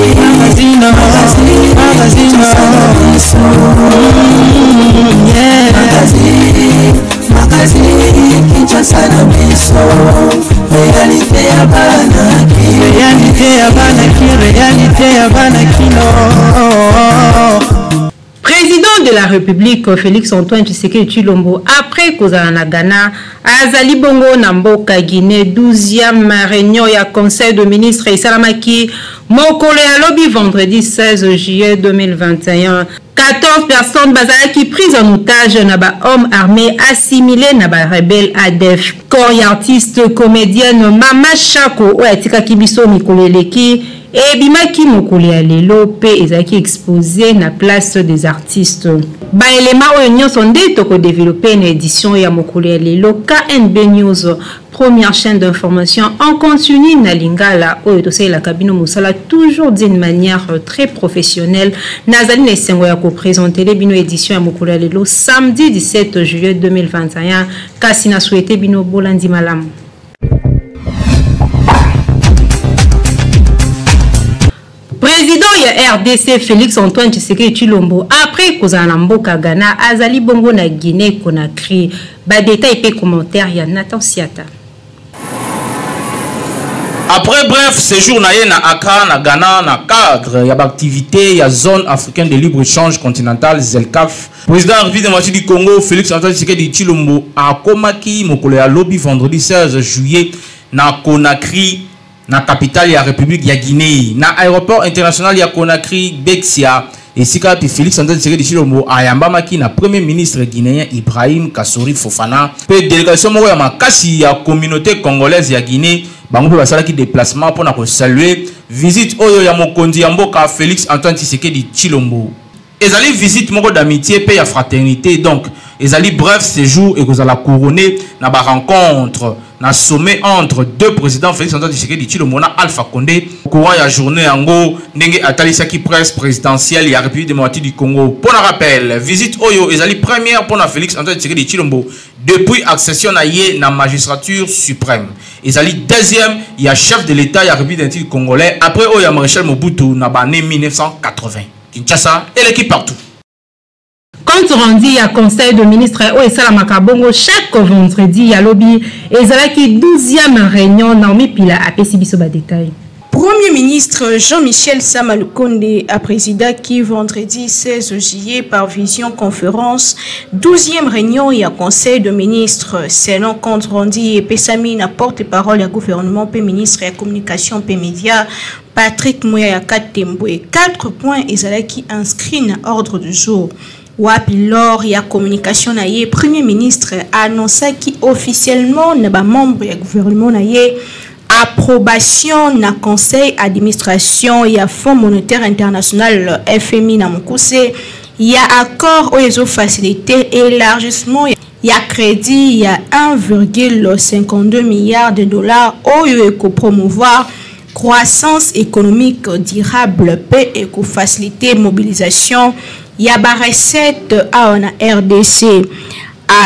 Magazine, magazine, yeah. Magazine, Kinshasa na biso, réalité ya bana réalité ya bana ki, réalité ya bana kino. Président de la République Félix Antoine Tshisekedi Tshilombo, après kozala na Ghana, azali bongo na mboka Guinée. 12e réunion ya Conseil de ministres esalamaki mokolo ya lobi vendredi 16 juillet 2021. 14 personnes bazalaki prises en otage na ba hommes armés assimilés na ba rebelles ADF. Corps ya artiste comédienne Mama Chako oyo atikaki biso mikolo eleki ebimaki mokolo ya lelo mpe ezalaki exposé na Place des Artistes. Baelema oyo nyonso nde tokodevelope na édition ya mokolo ya lelo. KNB News, première chaîne d'information en continu na lingala oyo tosalelaka bino mosala toujours d'une manière très professionnelle. Nazali na esengo ya koprésentele bino édition ya mokolo ya lelo samedi 17 juillet 2021. Kasi na souhaite bino bolandi malamu. Président ya RDC Félix Antoine Tshisekedi Tshilombo, après kozala na mboka Ghana, azali bongo na Guinée Conakry. Ba détails pe commentaire ya Nathan Siata. Après bref séjour na ye na Accra na Ghana na cadre ya baactivité ya Zone africaine de libre-échange continentale ZLECAf, président ya République démocratique du Congo Félix Antoine Tshisekedi Tshilombo akomaki mokolo ya lobi vendredi 16 juillet na Conakry, na capitale ya République ya Guinée. Na aéroport international ya Conakry Gbessia, esika wapi Félix Antoine Tshisekedi Tshilombo ayambamaki na premier ministre guinéen Ibrahim Kassory Fofana pe délégation moko ya makasi ya communauté congolaise ya Guinée. Bango mpe basalaki déplacement mpona kosaluer visite oyo ya mokonzi ya mboka Félix Antoine Tshisekedi Tshilombo. Ezali visite moko d'amitié pe ya fraternité, donc ezali bref séjour ekozala couronné na ba rencontre na sommet entre deux présidents Félix Antoine Tshisekedi Tshilombo na Alpha Condé. Courant ya journée yango ndenge atalisaki presse présidentielle ya République démocratique du Congo. Pour na rappel, visite oyo ezali première pour na Félix Antoine Tshisekedi Tshilombo depuis accession na ye na magistrature suprême. Ezali deuxième ya chef de l'État ya République démocratique du Congolais après oyo ya Maréchal Mobutu na ba année 1980. Kinshasa eleki partout. Compte rendu ya Conseil de ministres oyo esalamaka bongo chaque vendredi ya lobi ezalaki 12e réunion. Naomi Pila apesi biso ba détails. Premier ministre Jean-Michel Sama Lukonde a présidé qui vendredi 16 juillet par visioconférence 12e réunion et à conseil de ministres. Selon compte rendu et Pessami na porte-parole à gouvernement P ministre et communication P média Patrick Muyaya Katembwe. 4 points ezalaki inscrit na ordre du jour. Wapi lors ya communication na ye, Premier ministre annonçaki officiellement na ba membre ya gouvernement na ye approbation na conseil administration ya Fonds monétaire international FMI na mokuse ya accord oyo ezo faciliter élargissement ya crédit ya 1,52 milliard de dollars oyo eko promouvoir croissance économique durable pe eko faciliter mobilisation ya ba recette awa na RDC.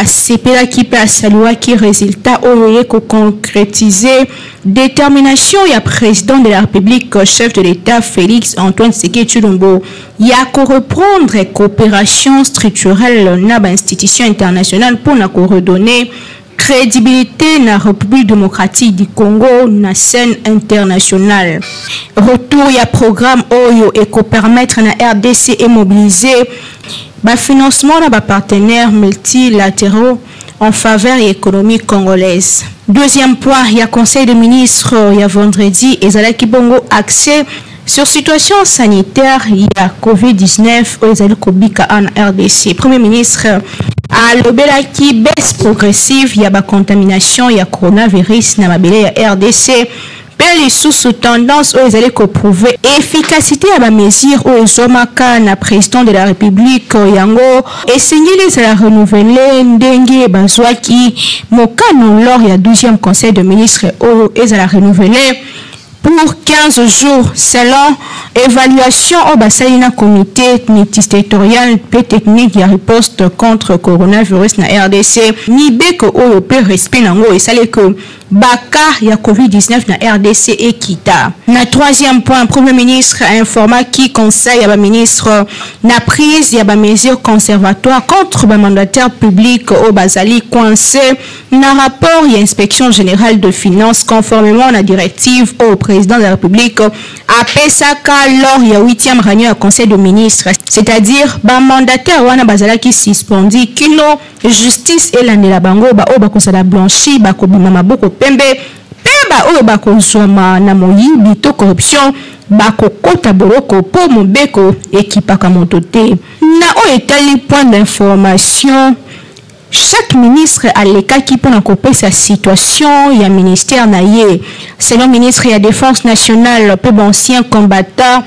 Asepelaki pe asaluaki résultat oyo ye ko concrétiser détermination ya président de la République, chef de l'État Félix Antoine Tshisekedi Tshilombo ya ko reprendre coopération structurelle na ba institution internationale pour na ko redonner crédibilité na République démocratique du Congo na scène internationale. Retour ya programme oyo eko permettre na RDC et mobiliser ba financement na ba partenaires multilatéraux en faveur de l'économie congolaise. Deuxième point, il y a conseil des ministres il y a vendredi et ezalaki bongo accès sur situation sanitaire il y a Covid-19 oyo ezali kobika en RDC. Premier ministre alobelaki baisse progressive ya ba contamination ya coronavirus na mabele ya RDC. Pe lisusu tendance oyo ezali koprouver efficacité ya ba mesures oyo ezwamaka na président de la République, yango esengeli ezala renouveler ndenge bazwaki mokano lors ya 12e conseil de ministres oyo ezala renouveler pour 15 jours selon Évaluation oyo basali na comité multisectoriel mpe technique ya riposte contre coronavirus na RDC, mibeko oyo mpe respect na yango esali que bacas ya COVID-19 na RDC ekita. Na troisième point, Premier ministre informaki conseil ya baministre na prise ya bamesure conservatoire contre bamandataire public oyo bazali coincé na rapport ya Inspection générale de finances, conformément na directive au président de la République apesaka lors ya 8e réunion ya conseil de ministres, c'est-à-dire bamandataire wana bazalaki suspendi kino justice elandela bango. Baoyo bakozala blanchi bakobima maboko pembe, mpe baoyo bakozwama na moyibi to corruption bakokota boloko, mpo mobeko ekipaka moto te. Na oyo etali point d'information, chaque ministre alekaki mpona kopesa situation ya ministère na ye. Selon ministre ya Défense nationale mpe baancien combattant,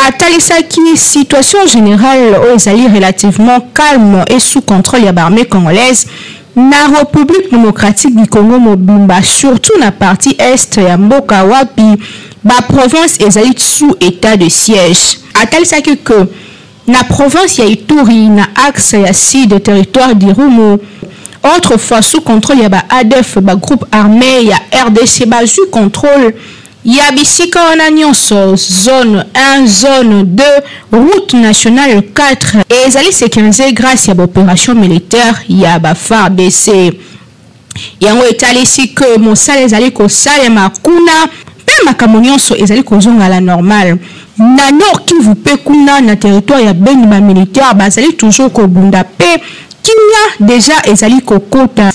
atalisaki situation générale oyo ezali relativement calme et sous contrôle ya baarmée congolaise na République démocratique du Congo mobimba, surtout na partie est ya mboka wapi baprovince ezali sous état de siège. Atalisaki que na province ya Ituri, na axe ya sud, territoire d'Irumu, autrefois sous contrôle ya ba ADF, bagroupe armé ya RDC bazwi contrôle ya bisika wana nyonso, zone 1, zone 2, route nationale 4 ezali sécurisé grâce ya baopération militaire ya baFARDC. Yango etalisi ke mosala ezali kosalema kuna mpe makambo nyonso ezali kozonga la normale. Na Nord Kivu mpe kuna na territoire ya Beni, bamilitaire bazali toujours kobunda mpe kimia déjà ezali kokota,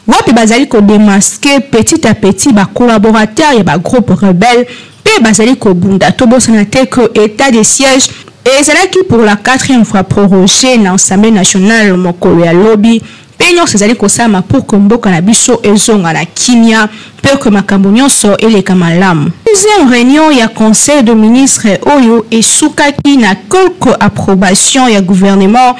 wapi bazali kodémasquer petit à petit bacollaborateur ya bagroupe rebelle mpe bazali kobunda. Tobosana te ke état de siège ezalaki pour la quatrième fois prorogé na Assemblée nationale mokolo ya lobi, mpe nyonso ezali kosalama pour ke mboka na biso ezonga na kimia mpe ke makambo nyonso eleka malamu. Deuxième réunion ya conseil de ministre oyo esukaki na quelque approbation ya gouvernement,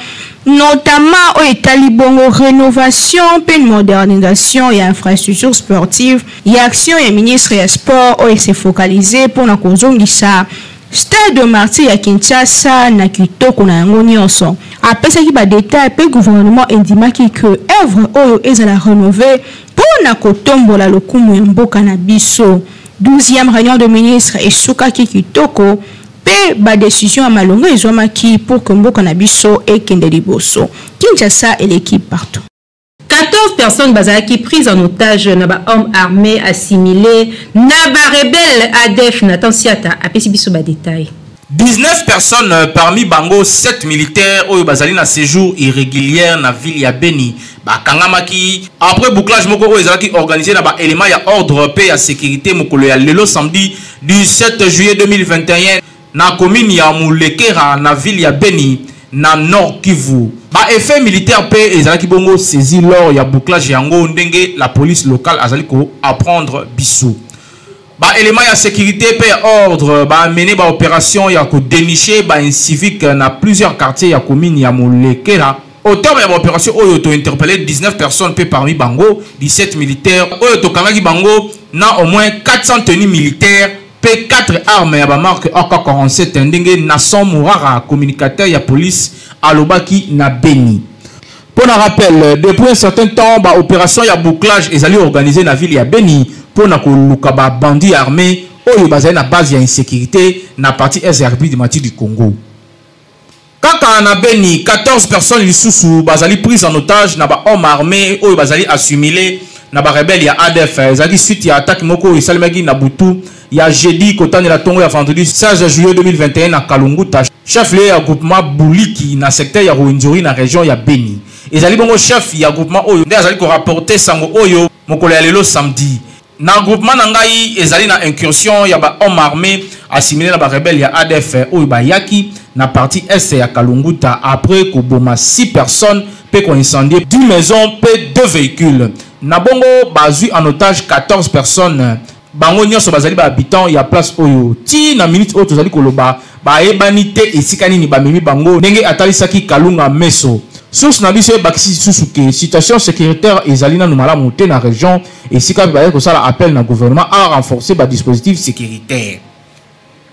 notamment oyo etali bongo rénovation mpe modernisation ya infrastructure sportive ya action ya ministre ya Sport, oyo ese focaliser mpona kozongisa Stade Martyr ya Kinshasa na kitoko na yango nyonso. Apesaki badetail mpe gouvernement endimaki ke œuvre oyo ezala rénové mpo na kotombola lokumu ya mboka na biso. 12e réunion de ministre esukaki kitoko mpe badécision ya malongo ezwamaki pour ke mboka na biso ekende liboso. Kinshasa eleki partout. 14 personnes bazalaki prises en otage na bahomme armé assimilé na barebelle ADF. Nathan Siata apesi biso badetail. 19 personnes, parmi bango 7 militaires oyo bazali na séjour irrégulier na ville ya Beni, bakangamaki après bouclage moko oyo ezalaki organisé na baélément ya ordre mpe ya sécurité mokolo ya lelo samedi 17 juillet 2021 na commune ya Mulekera, na ville ya Beni, na Nord Kivu. Baeffet militaire mpe ezalaki bongo saisi lors ya bouclage yango, ndenge la police locale azali koapprendre biso. Baélément ya sécurité mpe ya ordre baamener baopération ya kodénicher baincivique na plusieurs quartiers ya commune ya Molekera. Au terme ya baopération oyo, tointerpellé 19 personnes mpe parmi bango 17 militaires oyo tokangaki bango na au moins 400 tenues militaires mpe 4 armes ya bamarque AK47, ndenge Nason Mourara, communicateur ya police, alobaki na Beni. Mpo na rappel, depuis un certain temps baopération ya bouclage ezali organisé na ville ya Beni mpo na koluka babandi armé oyo bazali na base ya insécurité na partie est ya République démocratique du Congo. Kaka na Beni, 14 personnes lisusu bazali prise en otage na bahomme armé oyo bazali assimilé na barebelle ya ADF. Ezalaki suite ya attaque moko oyo esalemaki na butu ya jeudi kotandela ntongo ya vendredi 16 juillet 2021 na Kalunguta, chef lieu ya groupement Buliki, na secteur ya Rwenzori, na région ya Beni. Ezali bongo chef ya groupement oyo nde azali korapporter sango oyo mokolo ya lelo samedi: "Na groupement na ngai ezali na incursion ya bahomme armé assimilé na barebelle ya ADF oyo bayaki na partie est ya Kalunguta après koboma 6 personnes mpe koincendie 10 maisons mpe 2 véhicules. Na bongo bazwi en otage 14 personnes. Bango nyonso bazali bahabitant ya place oyo. Ti na minute oyo tozali koloba, bayebani te esika nini bamemi bango," ndenge atalisaki Kalunga Meso. Source na biso ebakisi lisusu ke situation sécuritaire ezali nanu malamu te na région, esika mpe bazali kosala appel na gouvernement à renforcer badispositif sécuritaire.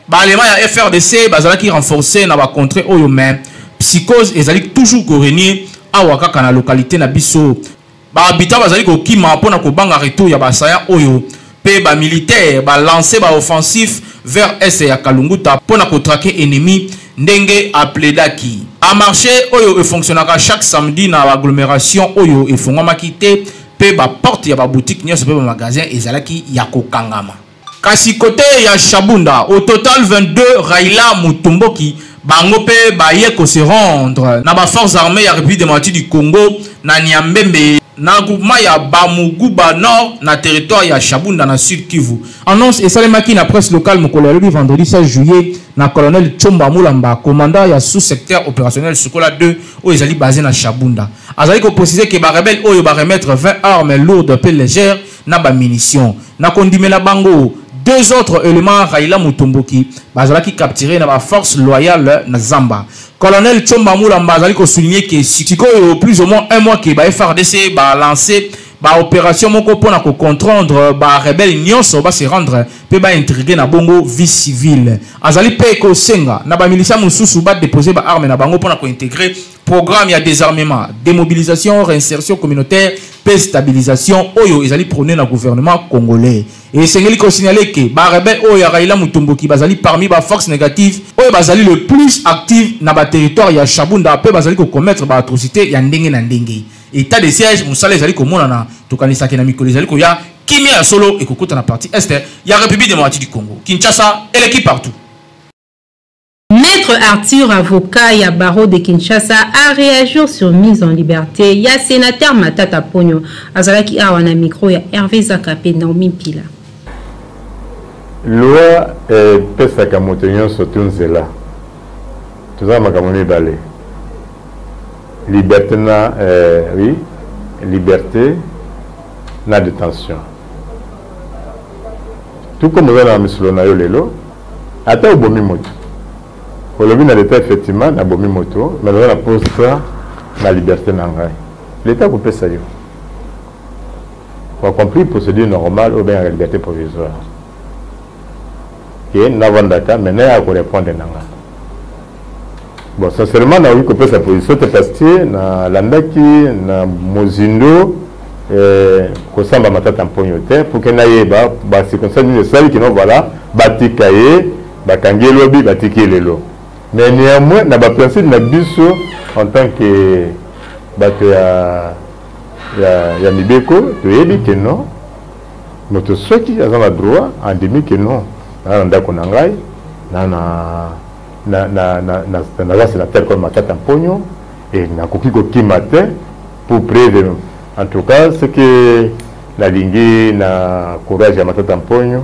Ba éléments ya FARDC bazalaki renforcé na ba contrées oyo, mais psychose ezali toujours korégner awa kaka na localité na biso. Bahabitants bazali kokima mpona kobanga retour ya basaya oyo, mpe bamilitaire balance baoffensif vers est ya Kalunguta mpona kotraquer ennemi, ndenge aplaidaki. Bamarché oyo efonctionnaka chaque samedi na baagglomération oyo efungwamaki te, mpe baporte ya baboutique nyonso mpe bamagasin ezalaki ya kokangama. Kasi côté ya Shabunda, au total 22 Raila Mutomboki bango mpe baye kose rendre na baforces armées ya République démocratique du Congo na Niambembe, na groupement ya Bamuguba Nord, na territoire ya Shabunda, na Sud Kivu. Annonce esalemaki na presse locale mokolo ya lobi vendredi 16 juillet na colonel Chomba Mulamba, commandant ya sous-secteur opérationnel Sukola 2 oyo ezali basé na Shabunda. Azali kopréciser ke barebelles oyo baremettre 20 armes lourdes mpe légères na bamunition. Na kondimela bango, deux autres éléments Raila Mutomboki bazalaki capturé na baforce loyale na zamba. Colonel Chomba Mulamba azali kosouligner ke sikoyo plus ou moins un mois ke ba FARDC balancé baopération moko mpona kocontrendre barebelles nyonso base rendre mpe baintriguer na bongo vie civile. Azali mpe kosenga na bamiliciens mosusu badépose baarme na bango mpona kointégrer programme ya désarmement, démobilisation, réinsertion communautaire mpe stabilisation oyo ezali prôné na gouvernement congolais. Esengeli kosignaler ke barebelles oyo ya Raila Mutomboki bazali parmi baforce négative oyo bazali le plus active na baterritoire ya Shabunda, mpe bazali kocommettre baatrocité ya ndenge na ndenge. État de siège, mosala ezali komonana. Tokanisaki na mikolo ezali koya, kimia ya solo ekokota na partie est ya République démocratique du Congo. Kinshasa eleki partout. Maître Arthur, avocat ya barreau de Kinshasa, a réagi sur mise en liberté ya sénateur Matata Ponyo. Azalaki awa na micro ya Hervé Zakape, Naomi Pila. Loi epesaka moto nyonso tu nzela. Toza na makambo mibale: liberté na oui, liberté na détention. Tout comme oza na misolo na yo lelo, ata obomi moto, olobi na leta: effectivement nabomi moto, mais naza na posa na liberté na ngai, leta akopesa yo. Accomplir procédure normale oyo obengaka liberté provisoire, ke navandaka, mais naye akorépondre na nga. Bon, sincèrement, nakoki kopesa position te parce que nalandaki na mozindo kosamba Matata Mponyo te pour ke nayeba bacirconstance nini esali kino voilà batika ye. Bakangi ye lobi, batiki ye lelo. Mais néanmoins, na baprincipe na biso en tant que bato ya mibeko, toyebi ke non, moto soki aza na droit, andimi ke non, naza na ndako na ngai, na na na na na na naza sénateur comme Matata Mponyo et nakoki kokima te. Pour preuve, en tout cas, ce que nalingi na courage ya Matata Mponyo,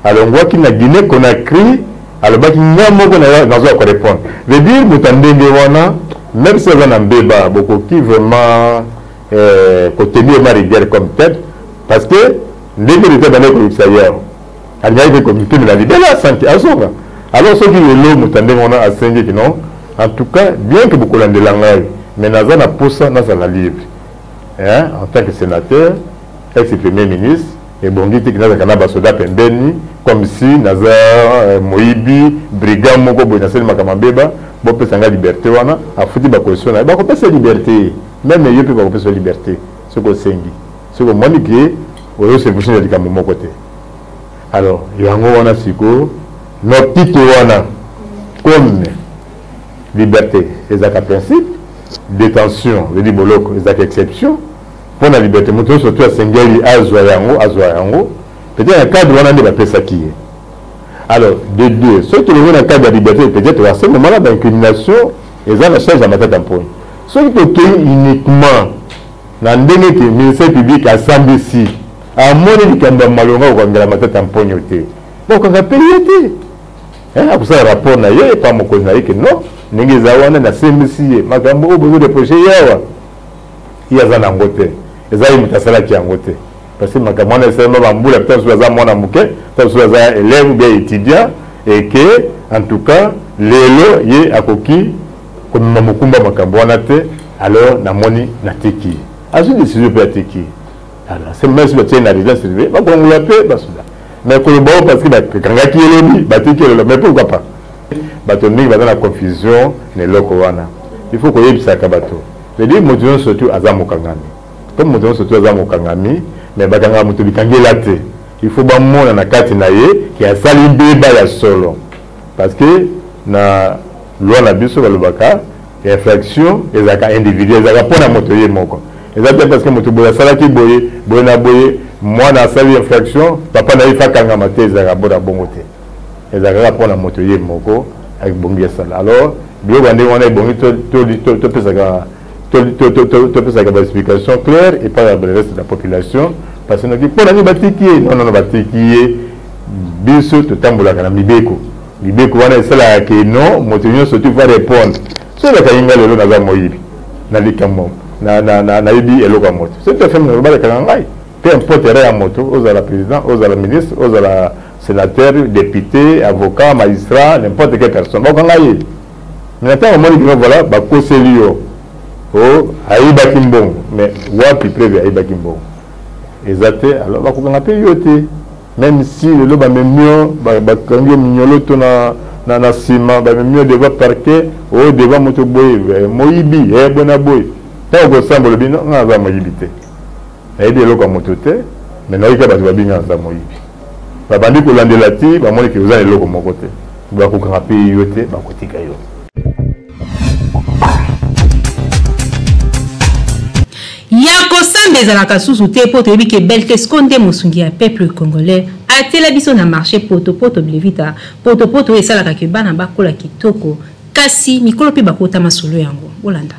alongwaki na Guinée Conakry, alobaki: nga moko nazwa korépondre. Veut dire moto ya ndenge wana, même si aza na mbeba, bokoki vraiment kotenir ma rigueur comme tel, parce que ndenge leta bandaki koyebisa ye awa, alingaki mpe komitemela libela sanki azonga. Alors soki lelo moto ya ndenge wana asengeki: non, en tout cas, bien que bokolandela ngai, mais naza na posa nazala libre, hein, en tant que sénateur, ex premier ministre, ebongi te nazalaka na basoda pembeni comme si naza moyibi, brigand moko boye, nasali makambo mbeba, bopesa ngai liberté wana. Afuti bacaution na ye, bakopesa liberté. Même yo mpe bakopesa liberté soki osengi, soki omoni ke ozosepoche na likambo moko te. Alors yango wana sikoyo notike wana, comme liberté ezalaka principe, détention veut dire boloko ezalaka exception, mpo na liberté moto nyonso to asengeli azwa yango, azwa yango. Peut-être na cadre wana nde bapesaki ye. Alors de deux, soki tolongi na cadre ya liberté, peut-être à ce moment là baincrimination eza na charge ya Matata Mponi. Soki tokei uniquement na ndenge ke ministère public asambisi, amoni likambo ya malonga kokangela Matata Mponyo te, bokanga mpe ye te. Akosala rapport na ye epa mokonzi na ye ke non, ndenge eza wana, nasembisi ye makambo oyo bozoreprocher ye awa, ye aza nango te, eza ye moto asalaki yango te, parce que makambo wana esalema bambula, peut mosusu aza mwana moke, peut mosusu aza élève ou bien étudiant, et que en tout cas lelo ye akoki komema mokumba makambo wana te. Alors namoni natiki ye, azwi décision mpe atiki ye. Alors c'est même si batie na résidence surveillée, bakongola mpe basoda. Mais koloba oyo parce que bakangaki ye lobi, batiki ye lelo, mais pourquoi pas? Bato mingi baza na confusion na eloko wana. Il faut koyebisaka bato, c'est-à-dire moto nyonso tu aza mokangami. Comme moto nyonso tu aza mokangami, mais bakangaka moto bikangela te. Il faut bamona na kati na ye ke asali mbeba ya solo, parce que na loi na biso balobaka infraction ezalaka individuel, ezalaka mpo na moto ye moko. Eza te parce que moto boye asalaki boye boye na boye, mwana asali infraction, papa na ye fa akangama te. Ezalaka mpona bongo te, ezalaka kaka mpona moto ye moko ebongi asala. Alors biloko ya ndenge wana ebongi topesaka baexplication claire epai ya le reste de la population, parce que noki mpo na nini batiki ye? Non, non, batiki ye, biso totambolaka na mibeko. Mibeko wana esalaka ke non, moto nyonso tu va répondre. Soki bakangi ngai lelo, naza moyibi na likambo, nayebi eloko ya moto, soki tofemi balekaka ngai, peu importe rang ya moto, ozala président, ozala ministre, ozala sénateur, député, avocat, magistrat, n'importe quelle personne, bakokanga ye. Mais na ntango omoni kino, voilà, bakoseli yo o ayibaki mbongo, mais wapi preuve ayibaki mbongo? Eza te. Alors bakokanga mpe yo te, même si lelo bamemi yo, bakangi yo minyolo to na nsima, bamemi yo devant parquet, oyo devant moto boye, moyibi, boye na boye. Ntango kosamba, olobi: "Nga naza moyibi te, nayebi eloko ya moto te, mais nayoki bato babinga naza moyibi." Babandi kolandela ti bamoni ke oza na eloko moko te, bakokanga mpe yo te, bakotika yo. Ya kosamba ezalaka susu te, mpo toyebi ke Beltesco nde mosungi ya peuple congolais. Atiela biso na marché potopoto Blevita, potopoto oyo esalaka ke bana bakola kitoko, kasi mikolo mpe bakota masolo yango. Bolanda.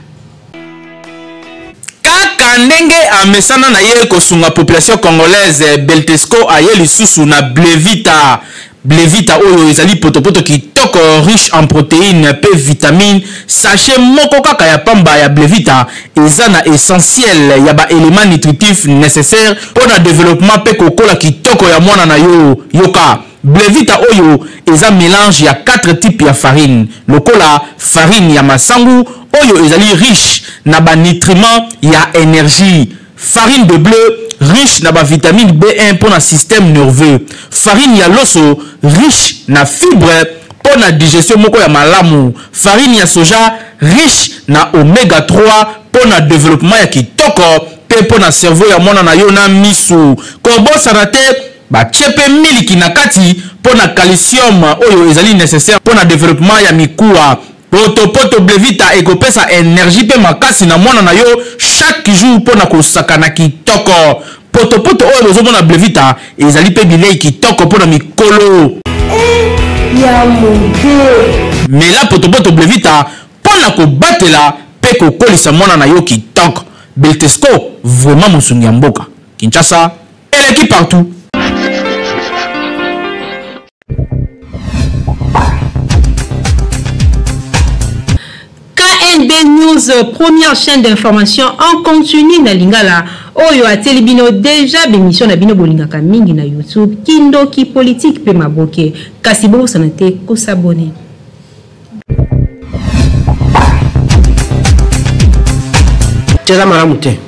Kaka ndenge amesana na ye kosunga population congolaise, Beltesco aye lisusu na Blevita. Blevita oyo ezali potopoto kitoko, riche en protéines mpe vitamine. Sachet moko kaka ya pamba ya Blevita eza na essentiel ya baélément nutritif nécessaire mpo na développement mpe kokola kitoko ya mwana na yo. Yoka, Blevita oyo eza mélange ya 4 types ya farine, lokola farine ya masangu oyo ezali riche na banutriments ya énergie, farine de blé riche na bavitamine B1 mpo na système nerveux, farine ya loso riche na fibre mpo na digestion moko ya malamu, farine ya soja riche na oméga 3 mpo na développement ya kitoko mpe mpo na cerveau ya mwana na yo na misu. Kobosana te, batie mpe miliki na kati mpo na calcium oyo ezali nécessaire mpo na développement ya mikuwa. Potopoto Blevita ekopesa énergie mpe makasi na mwana na yo chaque jour mpo na kosakana kitoko. Potopoto oyo bozomona, Blevita, ezali mpe bilei kitoko mpo na mikolo. Ya mobe. Mela potopoto Blevita mpo na kobatela mpe kokolisa mwana na yo kitoko. Beltesco, vraiment mosungi ya mboka. Kinshasa eleki partout. KNB News, première chaîne d'information en continu na lingala, oyo atieli bino déjà bémission na bino bolingaka mingi na YouTube, Kindoki Politique pe Maboke. Kasi bobosana te kos'abonner. Eza malamu te,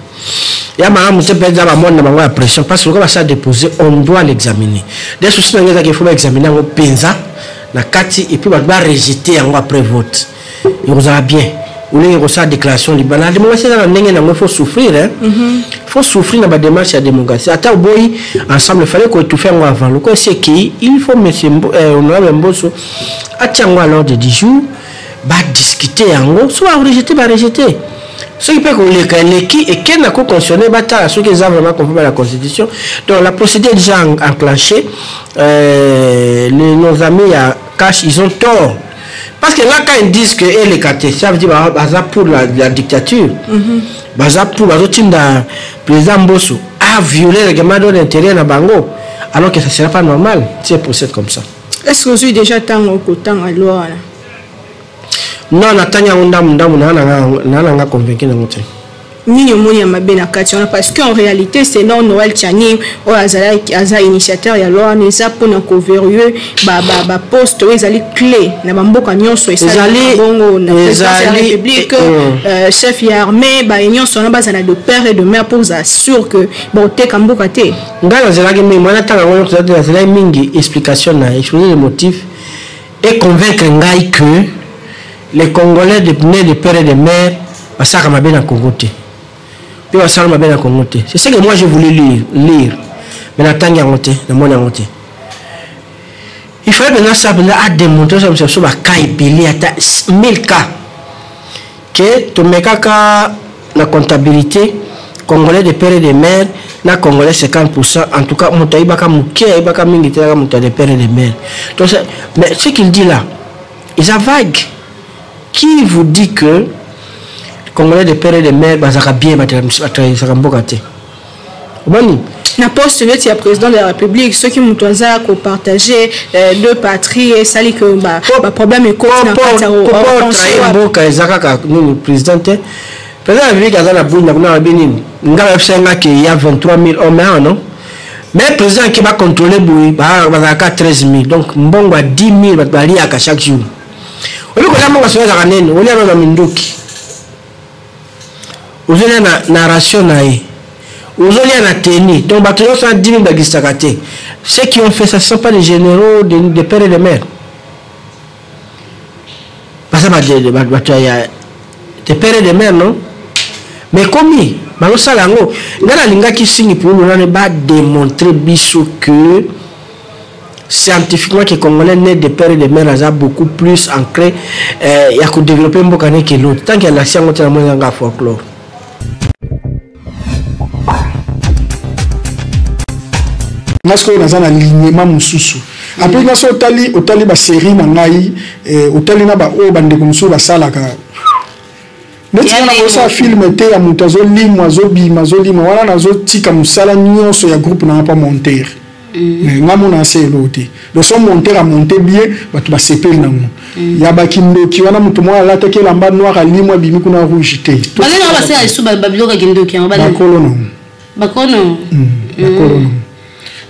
ya malamu te mpenza. Bamone na bango ya pression, parce que lokola basala déposé, on doit l'examiner. De souci na ngai ezaki, il faut baexamine yango mpenza na kati et puis bato barejeter yango après vote. Ekozala bien olenge kosala déclaration libanda. La démocratie eza na ndenge nango, il faut souffrir, hein? Faut souffrir na badémarche ya démocratie. Ata oboyi ensemble, fallait koétouffe yango avant. Lokola esi ekei, il faut monsieur honorable Mboso atia yango à l'ordre du jour, badiscute yango. So barejeter, barejeter. Soki mpe koleka eleki, ekende na cour constitutionnelle, batala soki eza vraiment conforme à la constitution. Donc la procédure est déjà enclenchée. Nos amis ya CACH, ils ont tort, parce que là, quand ils disent que eleka te, ça veut dire baza pour la dictature. Baza pour bazotinda président Mboso a violé le règlement d'ordre intérieur na bango, alors que ça sera pas normal si elle procède comme ça. Est ce que ozwi déjà ntango okotanga loi wana? Non, natangi yango ndambu ndambu, naa nanga convaincu nango te. Nini omoni ya mabe na kati wana? Parce que en réalité, selon Noël Tshiani oyo azalaki aza initiateur ya loi wana, eza mpona koverrouiller baposte oyo ezali clé na bamboka nyonso esalaka bongo na présidence ya république, chef ya armée, baye nyonso wana bazala de père et de mère pour ozala sûr que bakoteka mboka te. Ngai nazelaki mingi mwana ntango yango nyonso, nazelaki mingi explication na exposé de motif et convaincre ngai que les Congolais de nés de père et de mère basalaka mabe na Congo te, mpe basala mabe na Congo te. C'est ce que moi je voulais lire, mais natangi yango te, namoni yango te. Il fallait mpenza sa mpenza adémontre sa biso baka ebele, ata 1000 cas ke tomekaka na comptabilité Congolais de père et de mère na Congolais 50%. En tout cas, moto ayibaka moke, ayibaka mingi te, kaka moto ya de père et de mère. Donc, mais ce qu'il dit là eza vague. Qui vous dit que Congolais de père et de mère bazalaka bien, batrahisaka mboka te? Omoni? Na poste neti ya président de la République, soki moto aza kopartage deux patries, esali ke baproblème ekoti na kati ya trahir mboka. Eza kaka nini, président te. Président ya République aza na Bunia kuna, babi nini, nga bayebisa nga ke ya 23 000 hommes awa, non? Mais président ake bacontrôle boye, bazalaka 13 000. Donc mbongo ya 10 000 bato baliaka chaque jour. Oyebi kolia mbongo soki ezalaka nini? Olia na minduki, ozolia na ration na ye, ozolia na teni. Donc bato nyonso na 10 000 baexistaka te. Ceux qui ont fait ça, ce sont pas des généraux de père et de mère, baza bato ya de père et de mère, non? Mais komi bazosala yango, ngai nalingaki singi pululu nani badémontre biso que scientifiquement que Congolais né de père et de mère aza beaucoup plus ancré ya kodévelopper mboka neke l'autre. Tant que alakisi yango te, na moi ezanga folklore. Nga sikoyo naza na lignema mosusu. Apres nga so otali basérie na ngai, otali na baoyo bandeko mosusu basalaka neti nga, nakosala film te ya moto azolimwa, azobima, azolimwa wana. Nazotika mosala nyonso ya groupe nanga mpa monteur. Nga mona ase elo te. Donc so monteur amonte bien, bato basepeli nango. Ya bakindoki wana, moto moko alataki elamba noir, alimwa, abimi kuna rouge te. Bakolo nango. Bakolo. Bakolo nango.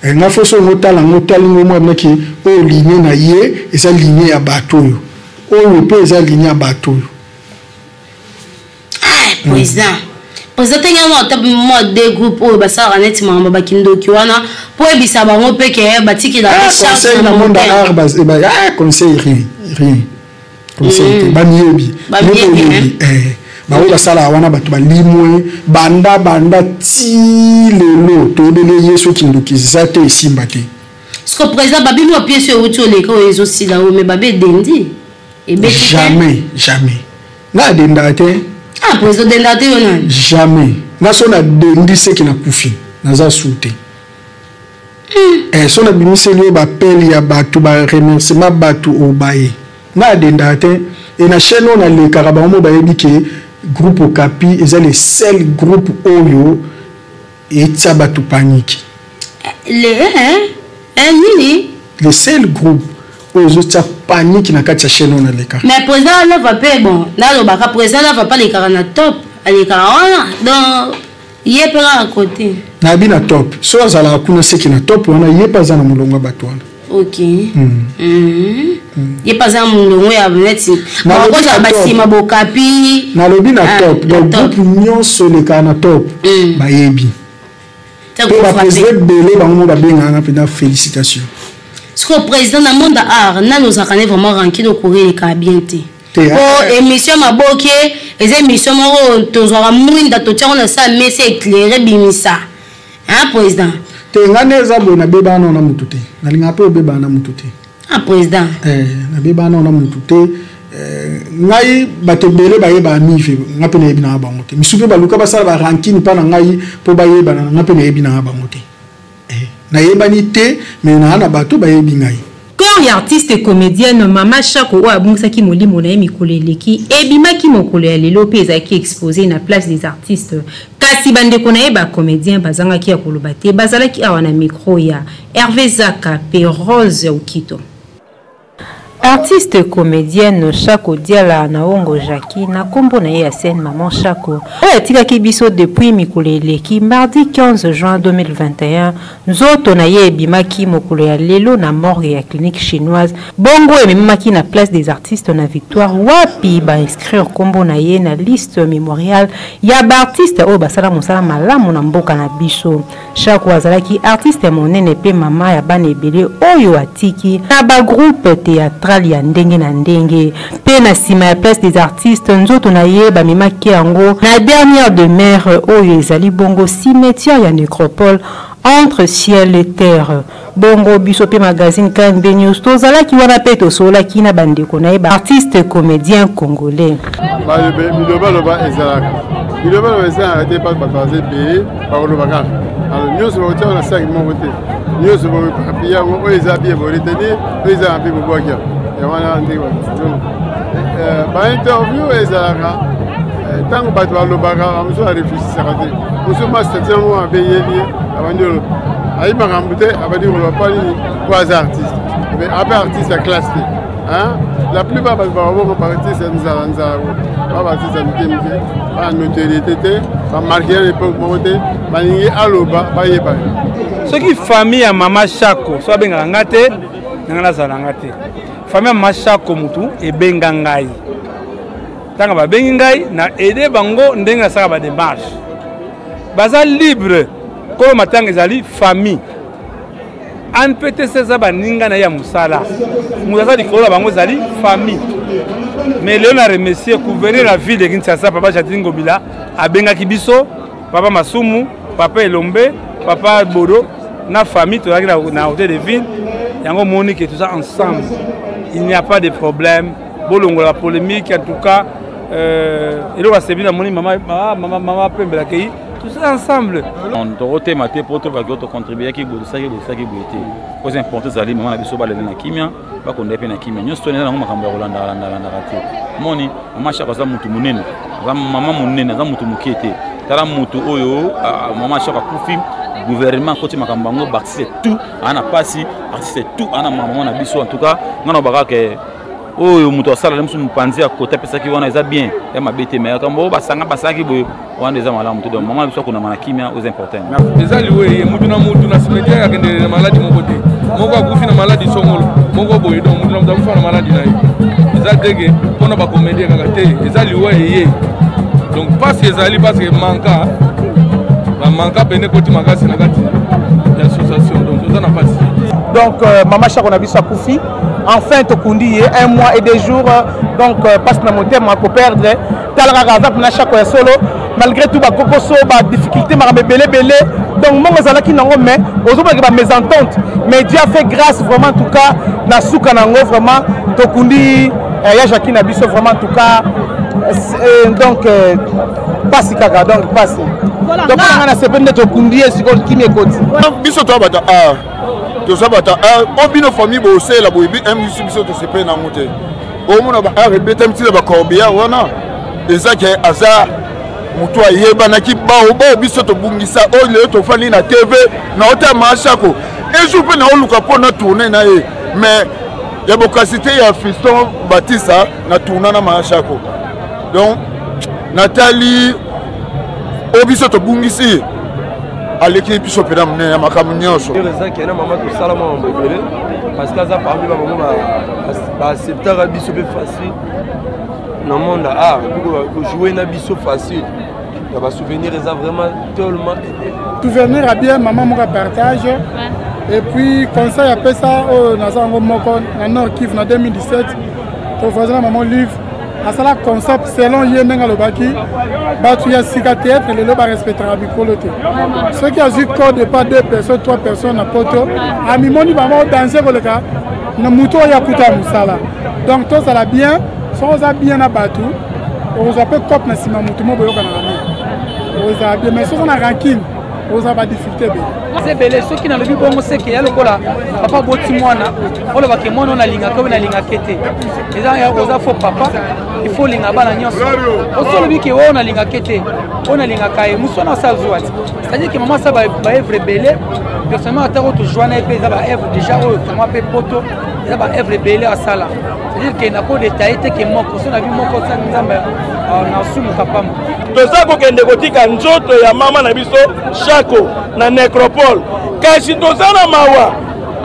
Nga fo so ngotala ngo, otali ngo mwa naki oyo ligne na ye eza ligne ya bato oyo, oyo mpe eza ligne ya bato oyo. Président, président, ndenge yango ata mwa deux groupe oyo basalaka neti makambo bakindoki wana, mpo oyebisa bango mpe ke batikela. Conseil na monde art, conseil rien, rien, conseil te. Bamiyebi, oyebi bango basalaka wana, bato balimwe banda banda ti lelo toyebeli ye. Soki ndoki eza te, esimba te. Parce que président, babimi wa pièce oyo euti oleka, oyo ezosila oyo, mais babe edendi, ebeti? Jamais, jamais, nga adendaka te. Ah, président, odendaka te, yo nani? Jamais. Nga so nadendi, seki nakufi, naza su te. So nabimiseli oyo bapele ya bato, baremerciement, bato oyo baye, nga adendaka te. E na chaîne oyo nalekaka, bango mo bayebi ke groupe Okapi eza le seul groupe oyo etia bato panique. Le hein, nini? Le seul groupe oyo ezotia panique na kati ya chaîne oyo nalekaka. Mais président alova mpe, bon, nalobaka président alova mpe alekaka na top, alekaka wana, donc ye mpe kaka côté. Nayebi na top, so azalaka kuna, seki na top wana, ye mpe aza na molongo ya bato wana. Ok. Ye mpe aza na molongo ya neti bakozala basima Bokapi. Nalobi na top, donc groupe nyonso elekaka na top, bayebi mpe baprésident ebele, bango mo babengaka mpenza félicitation. Siko président, na monde art nani ozalaka ne vraiment rancune, okoki elekaka bien te? Po émission maboke eza émission moko tozwaka mwinda, totiango na sa mesa, éclairé, bimisa, hein, président? Te, nga nde eza boye, nabebana nao na mutu te, nalingaka mpe obebana na mutu te. Ah, président. Nabebana nao na mutu te. Ngai bato ebele bayebaka mive, nga mpe nayebi nanga bango te. Misu mpe baluka basala barancune mpa na ngai mpo bayebana na nga, mpe nayebi nanga bango te. Nayebani te, mais naa na bato bayebi ngai. Corps ya artiste comédienne Mama Chako oyo abungisaki molimo na ye mikolo eleki ebimaki mokolo ya lelo mpe ezalaki exposé na Place des Artistes. Kasi bandeko na ye bacomédien bazangaki ya koloba te, bazalaki awa na micro ya Hervé Zaka mpe Rose Okito. Artiste comedienne Shako Diala Naongo Jackie na kombo na ye ya scène Maman Shako oyo atikaki biso depuis mikolo eleki mardi 15 juin 2021. Nzoto na ye ebimaki mokolo ya lelo na morgue ya clinique chinoise, bongo ememamaki na place des artistes na Victoire wapi ba inscrire kombo na ye na liste memoriale ya ba artistes oyo basala mosala malamu na mboka na biso. Shako azalaki artiste monene pe mama ya bana ebele oyo atiki na ba groupe theatral ya ndenge na ndenge. Pe na sima ya place des artistes, nzoto na ye bamemaki yango na dernière demeure oyo ezali bongo cimetière ya necropole entre ciel et terre. Bongo biso pe magazine KNB News tozalaki wana pe tosololaki na bandeko na ye ba artistes comediens congolais. Bilobaloba ezalaka, bilobaloba ezalaka te, bato baza ebele bakoloba kaka. Alors nyonso bakotia na saki moko te, nyonso boeparpille yango, oyo eza bien boretenir, oyo eza mabe bobwaki yango. Yango wana ndenge bainterview ezalaka. Ntango bato balobaka, bamosusu bareflechisaka te, mosusu ma statut yango mabe eyeli ye, abandi oloba ayi makambo te, abandi koloba mpo nini? Mpo aza artiste, ape artiste ya classe te. La plupart bato bakobongo baartiste ya nzala nzala, ba baartiste ya mike mike, ba notoriété te, bamarke ya époque moko te, balingi aloba bayeba. Soki famille ya mama Shako so abengaka nga te, nanga nazala nga te. Famille ya mama Shako mutu ebenga ngai, ntango babengi ngai na aide bango ndenge nasalaka bademarche, baza libre. Kolo matanga ezali famille ANPTC, eza baninga na ye ya mosala, moto aza likolo na bango ezali famille. Mais lelo na remercier gouverneur ya ville de Kinshasa, papa Jatini Ngobila, abengaki biso, papa Masumu, papa Elombe, papa Bodo na famille, tozalaki na hôtel de ville. Yango omoni ke toza ensemble, il n'y a pas de problème. Bolongola polémique en tout cas. Eloko asebi namoni mama, mama, mama pembela kei, toza ensemble. Tokotema te mpo tobaki tocontribuaki boye, tosalaki boye, tosalaki boye te. Po eza important, ezali mama na biso, balele na kimia, bakonda ye mpe na kimia. Nyonso toni eza nango makambo ya kolandalandaka te. Moni mama Shako aza motu monene, aza mama monene, aza motu moke te. Tala motu oyo, mama Shako akufi, gouvernement akoti makambo yango, baartiste tout aa na pasi, artiste tout aa na mama na biso. En tout cas nga na bakaka ke oyo moto asala na biso mopanzi ya kota apesaki wana eza bien ya mabe te, mais makambo oyo basanga basalaki boye wana eza malamu te. Donc mama na biso akonama na kimia, oyo eza important. Eza liwe ye mutu na mutu na cimetière akendele na maladi moko te, moko akufi na maladi songolo, moko boye. Donc mutu na mutu akufa na maladi na ye, eza teke mpona bacomédien kaka te, eza liwa eye. Donc mpasi ezali parce que manka bamanka pene ekoti makasi na kati ya association, donc toza na mpasi. Donc mama Shako na biso akufi, enfin tokundi ye un mois et des jours. Donc mpasi na motema koperdre. Tala kaka, aza mpena Shako ya solo, malgré tout bakokoso, badifficulté, makambo ebele ebele. Donc mbongo ezalaki nango, mais ozobaki bamésentente, mais Dieu a fait grâce vraiment. En tout cas na suka nango vraiment tokundi ya Jacki na biso vraiment. En tout cas donc pasi kaka, donc pasi. Donc nga na sepeli nde tokundi ye, sikoyo kimi ekoti. Biso toza bato a toza bato a o bino famille bosela boyebi mc, biso tosepeli nango te. Omona ba art ebetami ntina bacorbillard wana, eza ke aza moto ayebanaki baobao. Biso tobungisa oyo lelo tofandi na TV na otala Mashako un jour mpe naoluka mpo na tourne na ye, mais ya bokasi te ya Fiston Batista na tourna na Mashako. Donc natali oyo biso tobungisi, aleki biso mpena monene ya makambo nyonso. Eza kena mama, tosala mwa mambo ebele parce que aza parmi bamama baacceptaka biso mpe facile na monde art, kojoue na biso facile ya basouvenir eza vraiment tellement ebele. Souvenir ya bien, mama moko ya partage et puis conseil apesa oyo naza yango moko na Nord Kivu na 2017, tovoisina na mama Olive, asala concept selon ye ndenge alobaki bato ya sika théâtre lelo barespectaka mikolo te. Soki azwi code pas deux personnes, trois personnes na poto, amimoni bango danse koleka na moto oyo akuta ya mosala. Donc tozala bien, soki oza bien na bato, okozwa mpe cope na nsima motu mo boyokanaka mingi, okozala bien. Mais soki oza na rankine Oza badifficulté ebele. Eza ebele. Soki nalobi bongo, seke ya lokola papa boti mwana, olobaka mwana oyo nalingaka, oyo nalingaka te, eza oza fo papa. Il faut olinga bana nyonso. Osi olobi ke oyo nalingaka te, oyo nalingaka ye mosu wana asala zuwa te. C'est-à-dire ke mama asala baevre ebele. Personnellement, ata oyo tozwa na ye mpe eza baevre déjà oyo kama mpe poto, eza baevre ebele asala. C'est-à-dire ke nakodetaye te ke moko so na bi moko osali Nzambe nasumuka pamba. Toza kokende kotika nzoto ya mama na biso Shako na necropole, kasi toza na mawa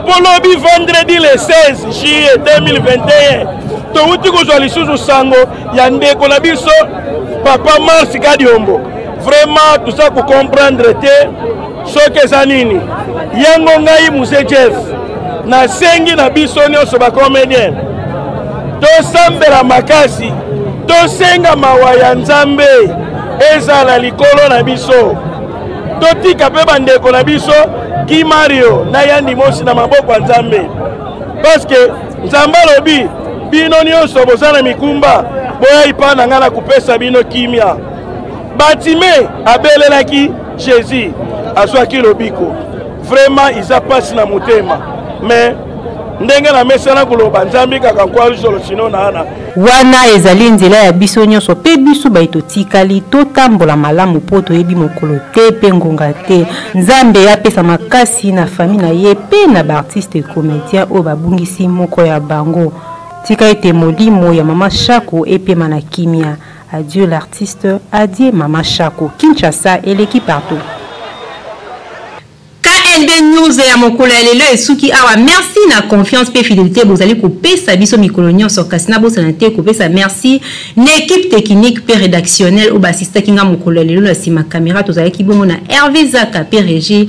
mpo lobi vendredi le 16 juillet 2021 towuti kozwa lisusu sango ya ndeko na biso papa Mars Kadiombo. Vraiment toza kocomprendre te soki eza nini yango. Ngai Muse Jeff nasengi na biso nyonso bacomédien tosambela makasi, tosenga mawa ya Nzambe ezala likolo na biso, totika mpe bandeko na biso Kimario na Yandi Mosi na maboko ya Nzambe, parce que Nzambe alobi: "Bino nyonso boza na mikumba, boyai mpa na ngai na kopesa bino kimia." Batime abelelaki Jésus, azwaki lobiko. Vraiment eza mpasi na motema, mais ndenge namesana koloba, Nzambe kaka nkwa sino na ana. Wana ezali nzela ya biso nyonso, mpe biso bai totikali totambola malamu mpo toyebi mokolo te mpe ngonga te. Nzambe apesa makasi na famille na ye mpe na baartiste comédien oyo babungisi moko ya bango. Tika ete molimo ya mama Shako epema na kimia. Adieu l'artiste, adieu mama Shako. Kinshasa eleki partout. KNB News ya mokolo ya lelo esuki awa. Merci na confiance mpe fidélité bozali kopesa biso mikolo nyonso. Kasi nabosana te kopesa merci na équipe technique mpe rédactionnelle oyo baasistaki nga mokolo ya lelo. Na nsima caméra tozalaki bongo na Hervé Zaka, mpe régie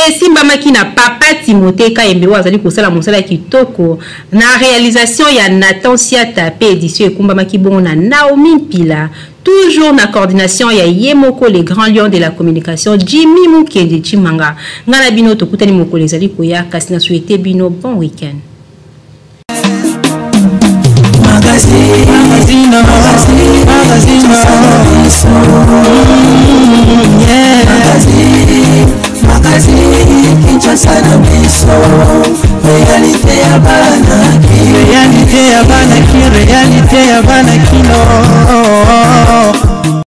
esimbamaki na papa Timote Kayembe oyo azali kosala mosala ya kitoko na réalisation ya Nathan Siata, mpe édition ekumbamaki bongo na Naomi Mpila, toujours na coordination ya ye moko le grand lion de la communication, Jimmy Mukende Chimanga. Ngai na bino tokutani mokolo ezali koya, kasi na souhaite bino bon week-end. Magazine, magazine, magazine, yeah. Magazine, magazine, Kinshasa na biso, réalité ya bana. Réalité ya bana ki, réalité ya bana kino.